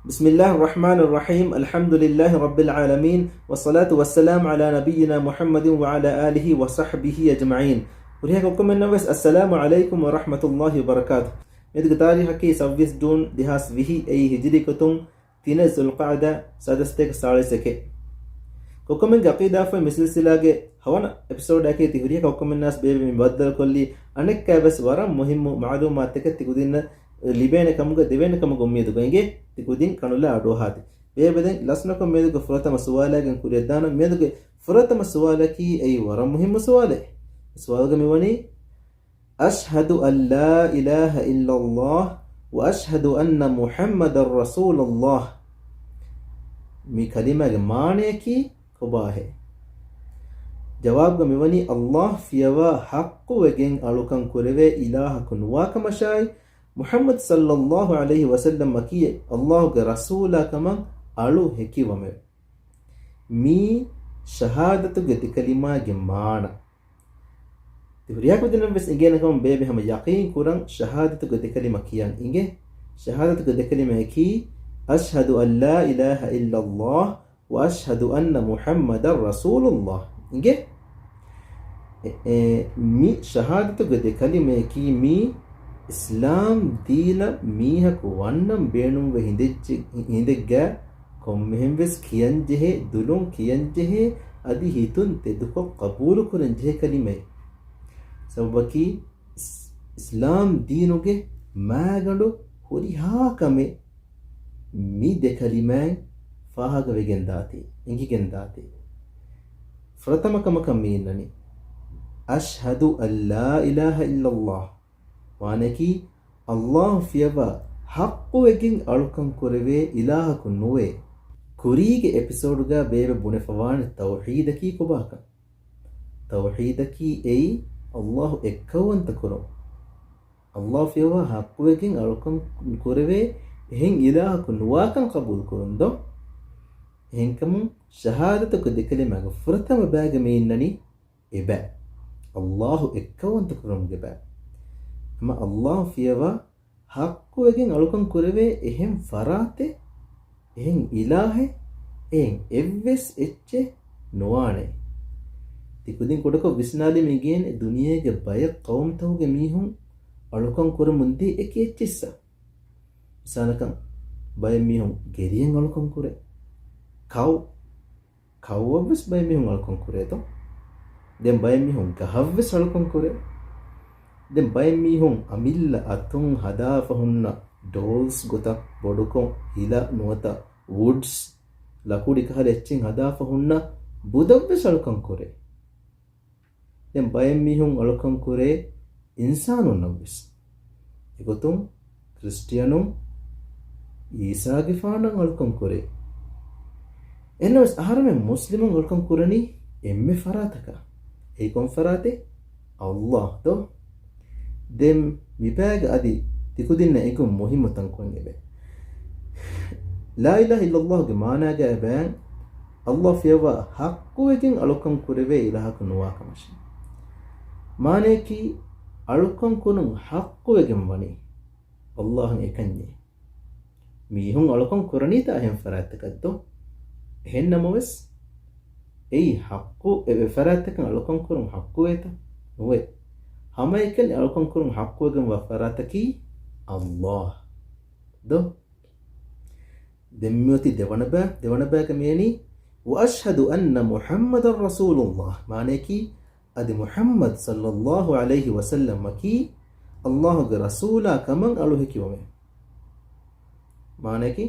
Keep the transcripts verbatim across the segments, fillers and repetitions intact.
بسم الله الرحمن الرحيم. الحمد لله رب العالمين، والصلاة والسلام على نبينا محمد وعلى آله وصحبه أجمعين. ހުރިހާ ކޮއްކޮމެންނަށް ވެސް އައްސަލާމު ޢަލައިކުމް ވަރަޙްމަތުﷲި ވަބަރަކާތު. މިއަދުގެ ތާރީޚަކީ ސައްބީސް ޖޫން ދެހާސް ވިހި، އެއީ ހިޖުރީ ގޮތުން ތިނެއް ޒުލްޤަޢިދާ ސާދަ ސަތޭކަ ސާޅީސް އެކެއް. ކޮއްކޮމެންގެ ޢަޤީދާފޮތް މި ސިލްސިލާގެ ހަވަނަ އެޕިސޯޑަކީ ތި ހުރިހާ ކޮއްކޮމެންނާސް ބޭބެ މި ބައްދަލުކޮށްލީ އަނެއްކާވެސް ވަރަށް މުހިއްމު މަޢުލޫމާތުތަކެއް ތި ކުދިންނަށް ލިބޭނެ ކަމުގަ ދެވޭނެ ކަމުގަ އުއްމީދުގަ އިނގޭ ތި ކުދިން ކަނުލާ އަޑުއަހާތި. ބޭބެ ދެން ލަސްނަކޮށް މިއަދުގެ ފުރަތަމަ ސުވާލާގެން ކުރިއަށްދާނަން. މިއަދުގެ ފުރަތަމަ ސުވާލަކީ އެއީ ވަރަށް މުހިއްމު ސުވާލެއް. ސުވާލުގަ މިވަނީ، أشهد أن لا إله إلا الله وأشهد أن محمدا رسول الله. މި ކަލިމާގެ މާނަޔަކީ ކޮބާހޭ؟ ޖަވާބުގަ މިވަނީ، ﷲ ފިޔަވާ ޙައްޤުވެގެން އަޅުކަން ކުރެވޭ އިލާހަކު ނުވާކަމަށާއި، މުޙައްމަދު ޞައްލައްލާހު ޢަލައިހި ވަސައްލަމަކީ ﷲގެ ރަސޫލާ ކަމަށް އަޅު ހެކިވަމެވެ. މީ ޝަހާދަތުގެ ދެކަލިމާގެ މާނަ. ތި ހުރިހާ ކުދިންނަށް ވެސް އެނގޭނެ ކަމަށް ބޭބެ ހަމަ ޔަޤީން ކުރަން ޝަހާދަތުގެ ދެކަލިމަ ކިޔަން އިނގޭ. ޝަހާދަތުގެ ދެކަލިމަޔަކީ، أشهد أن لا إله إلا الله وأشهد أن محمدا رسول الله. އިނގޭ؟ އެ، އެ، މި ޝަހާދަތުގެ ދެ ކަލިމަޔަކީ މީ އިސްލާމް ދީނަށް މީހަކު ވަންނަން ބޭނުންވެ ހިނދެއްޖެ-، ހިނދެއްގަ ކޮންމެހެން ވެސް ކިޔަންޖެހޭ، ދުލުން ކިޔަންޖެހޭ، އަދި ހިތުން ތެދުކޮށް ޤަބޫލުކުރަންޖެހޭ ކަލިމައެއް. ސަބަބަކީ، އިސް-، އިސްލާމް ދީނުގެ މާގަނޑު ހުރިހާ ކަމެއް މި ދެ ކަލިމާއިން ފާހަގަވެގެން ދާތީ، އެނގިގެން ދާތީ. ފުރަތަމަ ކަމަކަށް މި އިންނަނީ، أشهد أن لا إله إلا الله. މާނައަކީ، ﷲ ފިޔަވާ ޙައްޤުވެގެން އަޅުކަން ކުރެވޭ އިލާހަކު ނުވޭ. ކުރީގެ އެޕިސޯޑުގަ ބޭބެ ބުނެފަވާނެ ތައުޙީދަކީ ކޮބާކަން. ތައުޙީދަކީ އެއީ ﷲ އެއްކައުވަންތަ ކުރުން. ﷲ ފިޔަވާ ޙައްޤުވެގެން އަޅުކަން ކުރެވޭ އެހެން އިލާހަކު ނުވާކަން ޤަބޫލުކުރުން ދޯ؟ އެހެންކަމުން ޝަހާދަތުގެ ދެކަލިމާގެ ފުރަތަމަ ބައިގަ މި އިންނަނީ އެބަ. ﷲ އެއްކައުވަންތަ ކުރުމުގެ ބަ. ހަމަ ﷲ ފިޔަވާ ޙައްޤުވެގެން އަޅުކަން ކުރެވޭ އެހެން ފަރާތެއް، އެހެން އިލާހެއް، އެހެން އެއްވެސް އެއްޗެއް ނުވާނެ. ތި ކުދިން ކުޑަކޮށް ވިސްނާލީމަ އިނގޭނެ ދުނިޔޭގެ ބައެއް ޤައުމުތަކުގެ މީހުން އަޅުކަން ކުރަމުން ދިޔަ އެކި އެއްޗިއްސަށް. މިސާލަކަށް، ބައެއް މީހުން ގެރިއެއް އަޅުކަން ކުރޭ. ކައު، ކައުއަށްވެސް ބައެއް މީހުން އަޅުކަން ކުރޭތޯ؟ ދެން ބައެއް މީހުން ގަހަށްވެސް އަޅުކަން ކުރޭ. ދެން ބައެއް މީހުން އަމިއްލަ އަތުން ހަދާފަ ހުންނަ ޑޯލްސް ގޮތަށް ބޮޑުކޮށް، ހިލަ ނުވަތަ ވުޑްސް، ލަކުޑި ކަހަލަ އެއްޗެއް ހަދާފަ ހުންނަ ބުދަށްވެސް އަޅުކަން ކުރޭ. ދެން ބައެއް މީހުން އަޅުކަން ކުރޭ އިންސާނުންނަށްވެސް. އެގޮތުން ކްރިސްޓިއަނުން އީސާގެފާނަށް އަޅުކަން ކުރޭ. އެހެންނަމަވެސް އަހަރެމެން މުސްލިމުން އަޅުކަން ކުރަނީ އެންމެ ފަރާތަކަށް. އެއީ ކޮން ފަރާތެއް؟ ﷲ ދޯ؟ ދެން މިބައިގަ އަދި ތިކުދިންނަށް އެނގުން މުހިއްމު ތަންކޮޅެއް އެބަ. ލާ އިލާހަ އިއްލައްލާހުގެ މާނާގައި ބަޔާން، ﷲ ފިޔަވާ ޙައްޤުވެގެން އަޅުކަން ކުރެވޭ އިލާހަކު ނުވާކަމަށެވެ. މާނައަކީ، އަޅުކަން ކުރުން ޙައްޤުވެގެން ވަނީ ﷲ އަށް އެކަންޏޭ. މީހުން އަޅުކަން ކުރަނީތާ އެހެން ފަރާތްތަކަށް ދޯ؟ އެހެން ނަމަވެސް، އެއީ ޙައްޤު އެ ފަރާތްތަކަށް އަޅުކަން ކުރުން ޙައްޤުވޭތަ؟ ނުވޭ. ހަމައެކަނި އަޅުކަން ކުރުން ޙައްޤުވެގެންވާ ފަރާތަކީ ﷲ ދޯ؟ ދެން މިއޮތީ ދެވަނަ ބައި، ދެވަނަ ބައިގަ މިއަނީ، وأشهد أن محمدا رسول الله. މާނައަކީ، އަދި މުޙައްމަދު ޞައްލައްލާހު ޢަލައިހި ވަސައްލަމަކީ ﷲގެ ރަސޫލާ ކަމަށް އަޅު ހެކިވަމެވެ. މާނައަކީ،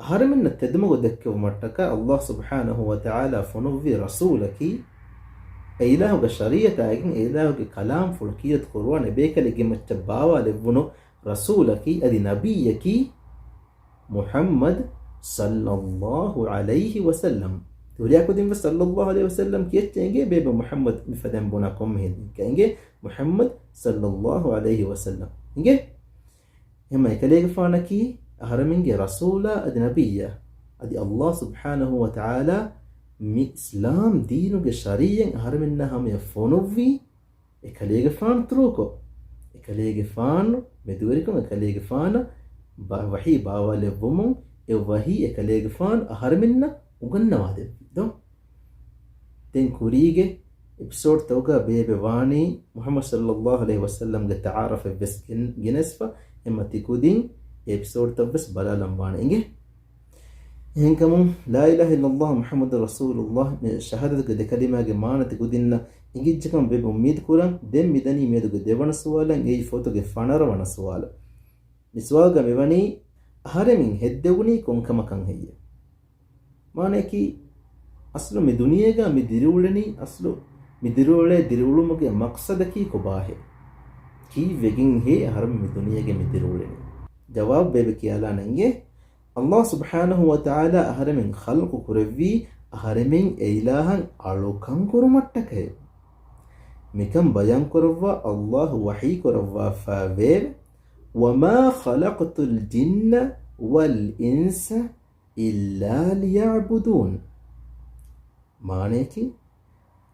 އަހަރެމެންނަށް ތެދުމަގު ދެއްކެވުމަށްޓަކާ ﷲ ސުބްޙާނަހު ވަތަޢާލާ ފޮނުއްވި ރަސޫލަކީ، އެ އިލާހުގެ ޝަރީޢަތާއިގެން އެ އިލާހުގެ ކަލާމްފުޅު ކީރިތި ޤުރުއާން އެބޭކަލެއްގެ މައްޗަށް ބާވާލެއްވުނު ރަސޫލަކީ އަދި ނަބިއްޔަކީ މުޙައްމަދު ޞައްލައްލާހު ޢަލައިހި ވަސައްލަމް. ތި ހުރިހާ ކުދިން ވެސް ޞައްލައްލާހު ޢަލައިހި ވަސައްލަމް ކިޔައްޗޭ އެނގޭ ބޭބެ މުޙައްމަދު މިފަދައިން ބުނާ ކޮންމެހެން އެނގޭ މުޙައްމަދު ޞައްލައްލާހު ޢަލައިހި ވަސައްލަމް. އިނގޭ؟ އެހެންމަ އެކަލޭގެފާނަކީ އަހަރެމެންގެ ރަސޫލާ އަދި ނަބިއްޔާ. އަދި ﷲ ސުބްޙާނަހު ވަތަޢާލާ މި އިސްލާމް ދީނުގެ ޝަރީޢަތް އަހަރެމެންނާ ހަމަޔަށް ފޮނުއްވީ އެކަލޭގެފާނު ތުރޫކޮށް، އެކަލޭގެފާނު މެދުވެރިކޮށް، އެކަލޭގެފާނަށް ބަ-، ވަޙީ ބާވާލެއްވުމުން އެ ވަޙީ އެކަލޭގެފާނު އަހަރެމެންނަށް އުނގަންނަވާދެއްވި ދޯ؟ ދެން ކުރީގެ އެޕިސޯޑްތަކުގަ ބޭބެ ވާނީ މުޙައްމަދު ޞައްލައްލާހު ޢަލައިހި ވަސައްލަމްގެ ތަޢާރަފެއްވެސް ގެން-، ގެނެސްފަ، އެމަ ތިކުދިން އެޕިސޯޑްތައްވެސް ބަލާލަން ވާނެ އިނގޭ. އެހެންކަމުން، ލާ އިލާހަ އިއްލައްލާހު މުޙައްމަދު ރަސޫލުއްލާހް މި ޝަހާދަތުގެ ދެކަލިމާގެ މާނަ ތިކުދިންނަށް އެނގިއްޖެކަމަށް ވެބް އުއްމީދު ކުރަން. ދެން މިދަނީ މިއަދުގެ ދެވަނަ ސުވާލަށް، އެއީ ފޮތުގެ ފަނަރަ ވަނަ ސުވާލަށް. މި ސުވާލުގަ މިވަނީ، އަހަރެމެން ހެއްދެވުނީ ކޮންކަމަކަށް ހެއްޔެވެ؟ މާނަޔަކީ، އަސްލު މި ދުނިޔޭގަ މި ދިރިއުޅެނީ، އަސްލު މި ދިރިއުޅޭ ދިރިއުޅުމުގެ މަޤްޞަދަކީ ކޮބާހޭ؟ ކީއްވެގެންހޭ އަހަރެމެން މި ދުނިޔޭގަ މި ދިރިއުޅެނީ؟ ޖަވާބު ބޭބެ ކިޔާލާނަން އިނގޭ. އައްލާހު ސުބްޙާނަހު ވަ ތަޢާލާ އަހަރެމެން ޚަލްޤު ކުރެއްވީ އަހަރެމެން އެއިލާހަށް އަޅުކަން ކުރުމަށްޓަކައެވެ. މިކަން ބަޔާން ކުރައްވާ އައްލާހު ވަޙީ ކުރައްވާފައިވެއެވެ. وما خلقت الجن والإنس إلا ليعبدون. މާނަޔަކީ،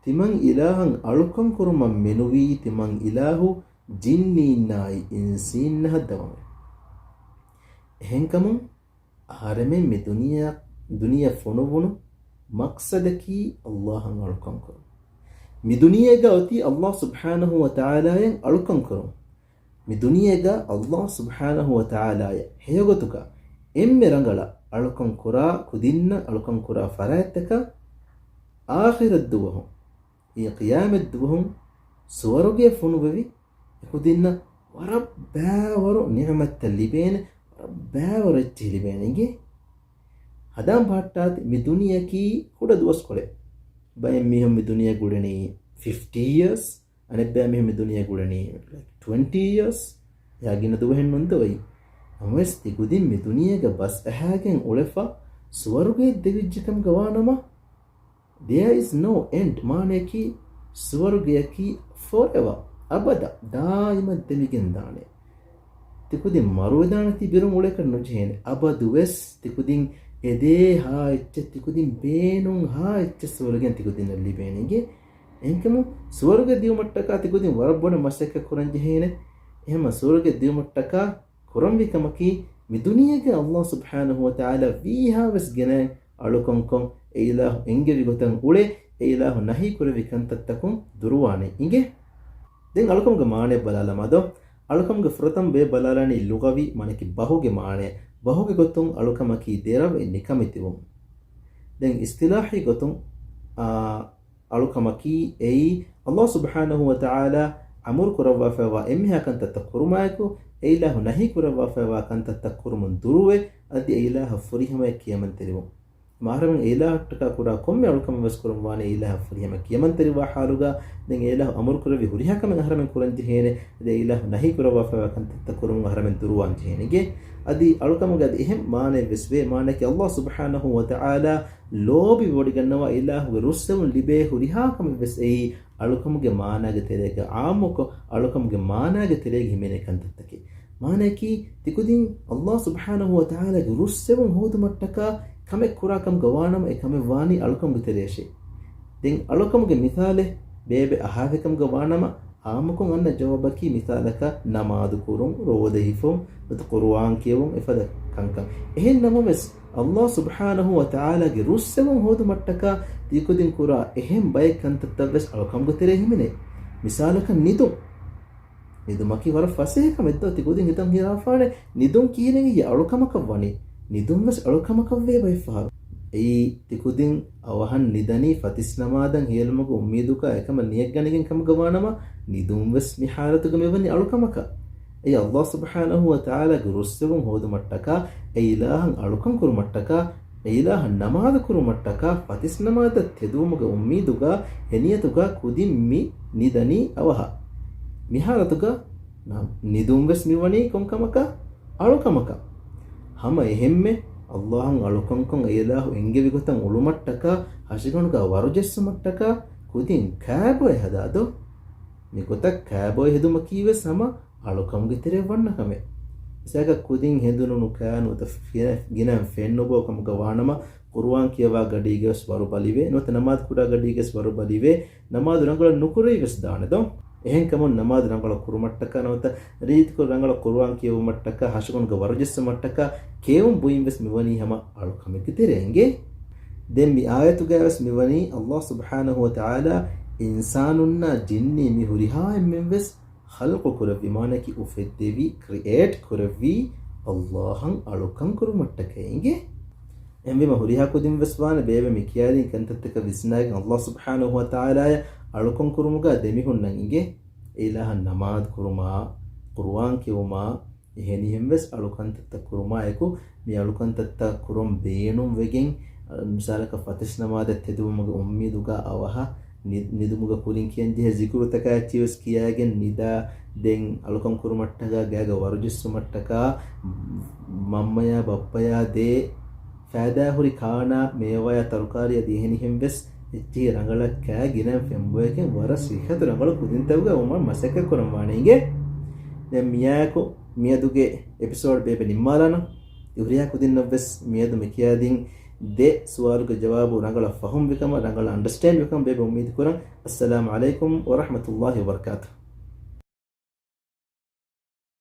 ތިމަން އިލާހަށް އަޅުކަން ކުރުމަށް މެނުވީ ތިމަން އިލާހު ޖިންނީންނާއި އިންސީންނަށް ހައްދަވަމޭ. އެހެންކަމުން، އަހަރެމެން މި ދުނިޔެ، ދުނިޔެ ފޮނުވުނު މަޤްޞަދަކީ އައްލާހަށް އަޅުކަން ކުރުން. މި ދުނިޔޭގަ އޮތީ އައްލާހު ސުބްޙާނަހު ވަ ތަޢާލާއަށް އަޅުކަން ކުރުން. މި ދުނިޔޭގަ އައްލާހު ސުބްޙާނަހު ވަ ތަޢާލާއަށް ހެޔޮގޮތުގަ އެންމެ ރަނގަޅަށް އަޅުކަން ކުރާ ކުދިންނަށް އަޅުކަން ކުރާ ފަރާތްތަކަށް އާޚިރަތް ދުވަހު، އެ ޤިޔާމަތް ދުވަހު ސުވަރުގެ ފޮނުވެވި އެކުދިންނަށް ވަރަށް ބައިވަރު ނިޢުމަތްތައް ލިބޭނެ، ވަރަށް ބައިވަރު އެއްޗެހި ލިބޭނެ އިނގޭ. ހަދާން ބަހައްޓާތި މި ދުނިޔަކީ ކުޑަ ދުވަސްކޮޅެއް. ބައެއް މީހުން މި ދުނިޔެ ގުޅެނީ ފިފްޓީ ޔިއަރސް، އަނެއްބައި މީހުން މި ދުނިޔެ ގުޅެނީ ޓްވެންޓީ ޔިއަރސް، އެހާ ގިނަ ދުވަހެއް ނޫން ދޯ އެއީ. ނަމަވެސް ތި ކުދިން މި ދުނިޔޭގަ ބަސް އަހާގެން އުޅެފަ ސުވަރުގެއަށް ދެވިއްޖެކަމުގަ ވާނަމަ، there is no end، މާނަޔަކީ ސުވަރުގެއަކީ ފޮރެވަ، އަބަދަށް، ދާއިމަށް ދެމިގެން ދާނެ. ތިކުދިން މަރުވެދާނެތީ ބިރުން އުޅޭކަށް ނުޖެހޭނެ. އަބަދުވެސް ތިކުދިން އެދޭ ހާ އެއްޗެއް، ތިކުދިން ބޭނުން ހާ އެއްޗެއް ސުވަރުގެން ތިކުދިންނަށް ލިބޭނެ އިނގޭ. އެހެންކަމުން ސުވަރުގެ ދިއުމަށްޓަކާ ތިކުދިން ވަރަށް ބޮޑަށް މަސައްކަތް ކުރަން ޖެހޭނެ. އެހެންމަ ސުވަރުގެ ދިއުމަށްޓަކާ ކުރަންވީ ކަމަކީ، މި ދުނިޔޭގަ އައްލާހު ސުބްޙާނަހު ވަ ތަޢާލާ ވީހާވެސް ގެނައިން އަޅުކަންކޮށް، އެ އިލާހު އެންގެވި ގޮތަށް އުޅެ، އެ އިލާހު ނަހީ ކުރެއްވި ކަންތައްތަކުން ދުރުވާނެ އިނގޭ. ދެން އަޅުކަމުގެ މާނައެއް ބަލާލަމާ ދޯ. އަޅުކަމުގެ ފުރަތަމަ ބޭ ބަލާލަނީ ލުޣަވީ، މާނައަކީ ބަހުގެ މާނައެއް. ބަހުގެ ގޮތުން އަޅުކަމަކީ ދެރަވެ ނިކަމެތިވުން. ދެން އިޞްޠިލާޙީ ގޮތުން، އާ، އަޅުކަމަކީ އެއީ، އައްލާހު ސުބްޙާނަހު ވަ ތަޢާލާ އަމުރު ކުރައްވާފައިވާ އެންމެހާ ކަންތައްތައް ކުރުމާއެކު، އެ އިލާހު ނަހީ ކުރައްވާފައިވާ ކަންތައްތައް ކުރުމުން ދުރުވެ، އަދި އެ އިލާހަށް ފުރިހަމަޔަށް ކިޔަމަންތެރިވުން. އަހަރެމެން އެ އިލާހަށްޓަކާ ކުރާ ކޮންމެ އަޅުކަމެއް ވެސް ކުރަން ވާނެ އެ އިލާހަށް ފުރިހަމަ ކިޔަމަންތެރިވާ ޙާލުގަ. ދެން އެ އިލާހު އަމުރު ކުރެއްވި ހުރިހާ ކަމެއް އަހަރެމެން ކުރަން ޖެހޭނެ. އަދި އެ އިލާހު ނަހީ ކުރައްވާފައިވާ ކަންތައްތައް ކުރުމުން އަހަރެމެން ދުރުވާން ޖެހޭނެ. އަދި އަޅުކަމުގެ އަދި އެހެން މާނައެއް ވެސް ވޭ. މާނައަކީ އައްލާހު ސުބްޙާނަހު ވަ ތަޢާލާ ލޯބިވެވޮޑިގަންނަވާ އިލާހުގެ ރުއްސެވުން ލިބޭ ހުރިހާ ކަމެއް ވެސް އެއީ އަޅުކަމުގެ މާނާގެ ތެރޭގަ ޢާއްމުކޮށް، އަޅުކަމުގެ މާނާގެ ތެރޭގަ ހިމެނޭ ކަންތައްތަކެއް. މާނައަކީ، ތިކުދިން އައްލާހު ސުބްޙާނަހު ވަ ތަޢާލާގެ ރުއްސެވުން ހޯދުމަށްޓަކާ ކަމެއް ކުރާ ކަމުގަ ވާނަމަ، އެ ކަމެއް ވާނީ އަޅުކަމުގެ ތެރޭށޭ. ދެން އަޅުކަމުގެ މިސާލެއް ބޭބެ އަހާފި ކަމުގަ ވާނަމަ، ޢާއްމުކޮށް އަންނަ ޖަވާބަކީ މިސާލަކަށް ނަމާދު ކުރުން، ރޯދަ ހިފުން، ނުވަތަ ޤުރުއާން ކިޔެވުން، އެފަދަ ކަންކަން. އެހެން ނަމަވެސް، އައްލާހު ސުބްޙާނަހު ވަ ތަޢާލާގެ ރުއްސެވުން ހޯދުމަށްޓަކާ ތިކުދިން ކުރާ އެހެން ބައެއް ކަންތައްތައް ވެސް އަޅުކަމުގެ ތެރޭ ހިމެނޭ. މިސާލަކަށް ނިދުން. ނިދުމަކީ ވަރަށް ފަސޭހަ ކަމެއް ދޯ؟ ތިކުދިން ހިތަށް ހިރާފާނެ، ނިދުން ކިހިނެއް އެއީ އަޅުކަމަކަށް ވަނީ؟ ނިދުން ވެސް އަޅުކަމަކަށް ވޭ ބައެއް ފަހަރު. އެއީ ތިކުދިން އަވަހަށް ނިދަނީ ފަތިސް ނަމާދަށް ހޭލުމުގެ އުއްމީދުގަ އެކަމަށް ނިޔަތްގަނެގެން ކަމުގަ ވާނަމަ، ނިދުން ވެސް މި ޙާލަތުގަ މިވަނީ އަޅުކަމަކަށް. އެއީ އައްލާހު ސުބްޙާނަހު ވަ ތަޢާލާގެ ރުއްސެވުން ހޯދުމަށްޓަކާ، އެ އިލާހަށް އަޅުކަން ކުރުމަށްޓަކާ، އެ އިލާހަށް ނަމާދު ކުރުމަށްޓަކާ، ފަތިސް ނަމާދަށް ތެދުވުމުގެ އުއްމީދުގަ، އެ ނިޔަތުގަ ކުދިން މި ނިދަނީ އަވަހަށް. މި ޙާލަތުގަ ނަ-، ނިދުން ވެސް މިވަނީ ކޮންކަމަކަށް؟ އަޅުކަމަކަށް. ހަމަ އެހެންމެ، އައްލާހަށް އަޅުކަންކޮށް އެ އިލާހު އެންގެވި ގޮތަށް އުޅުމަށްޓަކާ، ހަށިގަނޑުގަ ވަރު ޖެއްސުމަށްޓަކާ، ކުދިން ކާބޮއެ ހަދާ ދޯ؟ މިގޮތަށް ކާބޮއެ ހެދުމަކީ ވެސް ހަމަ އަޅުކަމުގެ ތެރެއަށް ވަންނަ ކަމެއް. މިސާލަކަށް ކުދިން ހެނދުނު ނުކާ ނުވަތަ ފި-، ގިނައިން ފެން ނުބޯ ކަމުގަ ވާނަމަ، ޤުރުއާން ކިޔަވާ ގަޑީގަ ވެސް ވަރު ބަލިވޭ، ނުވަތަ ނަމާދު ކުރާ ގަޑީގަ ވެސް ވަރު ބަލިވޭ، ނަމާދު ރަނގަޅަށް ނުކުރެވި ވެސް ދާނެ ދޯ؟ އެހެންކަމުން ނަމާދު ރަނގަޅަށް ކުރުމަށްޓަކާ ނުވަތަ ރީތިކޮށް ރަނގަޅަށް ޤުރުއާން ކިޔެވުމަށްޓަކާ ހަށިގަނޑުގަ ވަރުޖެއްސުމަށްޓަކާ ކެއުން ބުއިން ވެސް މިވަނީ ހަމަ އަޅުކަމެއްގެ ތެރެއިން އިނގޭ. ދެން މި އާޔަތުގައި ވެސް މިވަނީ ﷲ ސުބްޙާނަހޫ ވަތަޢާލާ އިންސާނުންނާ ޖިންނި މި ހުރިހާ އެންމެން ވެސް ޚަލްޤު ކުރެއްވި، މާނައަކީ އުފެއްދެވި، ކްރިއޭޓް ކުރެއްވީ ﷲ އަށް އަޅުކަން ކުރުމަށްޓަކައި އިނގޭ. އެހެންވީމަ ހުރިހާ ކުދިން ވެސް ވާނެ ބޭބެ މި ކިޔާދިން ކަންތައްތަކަށް ވިސްނާގެން ﷲ ސުބްޙާނަހޫ ވަތަޢާލާއަށް އަޅުކަން ކުރުމުގަ ދެމިހުންނަން އިނގޭ. އެއިލާހަށް ނަމާދު ކުރުމާ، ޤުރުއާން ކިޔުމާ، އެހެނިހެން ވެސް އަޅުކަންތައްތައް ކުރުމާއެކު، މި އަޅުކަންތައްތައް ކުރުން ބޭނުން ވެގެން، އަ، މިސާލަކަށް ފަތިސް ނަމާދަށް ތެދުވުމުގެ އުއްމީދުގަ އަވަހަށް ނި-، ނިދުމުގަ ކުރިން ކިޔަން ޖެހޭ ޒިކުރުތަކާ އެއްޗިހި ވެސް ކިޔާގެން ނިދާ، ދެން އަޅުކަން ކުރުމަށްޓަކާ ގާގަ ވަރުޖެއްސުމަށްޓަކާ މަންމަޔާ ބައްޕަޔާ ދޭ ފައިދާހުރި ކާނާ މޭވާޔާ ތަރުކާރީ އަދި އެހެނިހެން ވެސް އެއްޗިހި ރަނގަޅަށް ކާ ގިނައިން ފެންބޮއެކެން ވަރަށް ސިއްހަތު ރަނގަޅު ކުދިންތަކުގަ ވުމަށް މަސައްކަތް ކުރަން ވާނެ އިނގޭ. ދެން މިއާއެކު މިއަދުގެ އެޕިސޯޑް ބޭބެ ނިންމާލާނަން. އި ހުރިހާ ކުދިންނަށް ވެސް މިއަދު މި ކިޔާދިން ދެ ސުވާލުގެ ޖަވާބު ރަނގަޅަށް ފަހުމް ވިކަމަށް، ރަނގަޅަށް އަންޑަސްޓޭންޑް ވިކަމަށް ބޭބެ އުއްމީދު ކުރަން. އައްސަލާމު ޢަލައިކުމް ވަރަޙްމަތުﷲ ވަބަރަކާތުހު.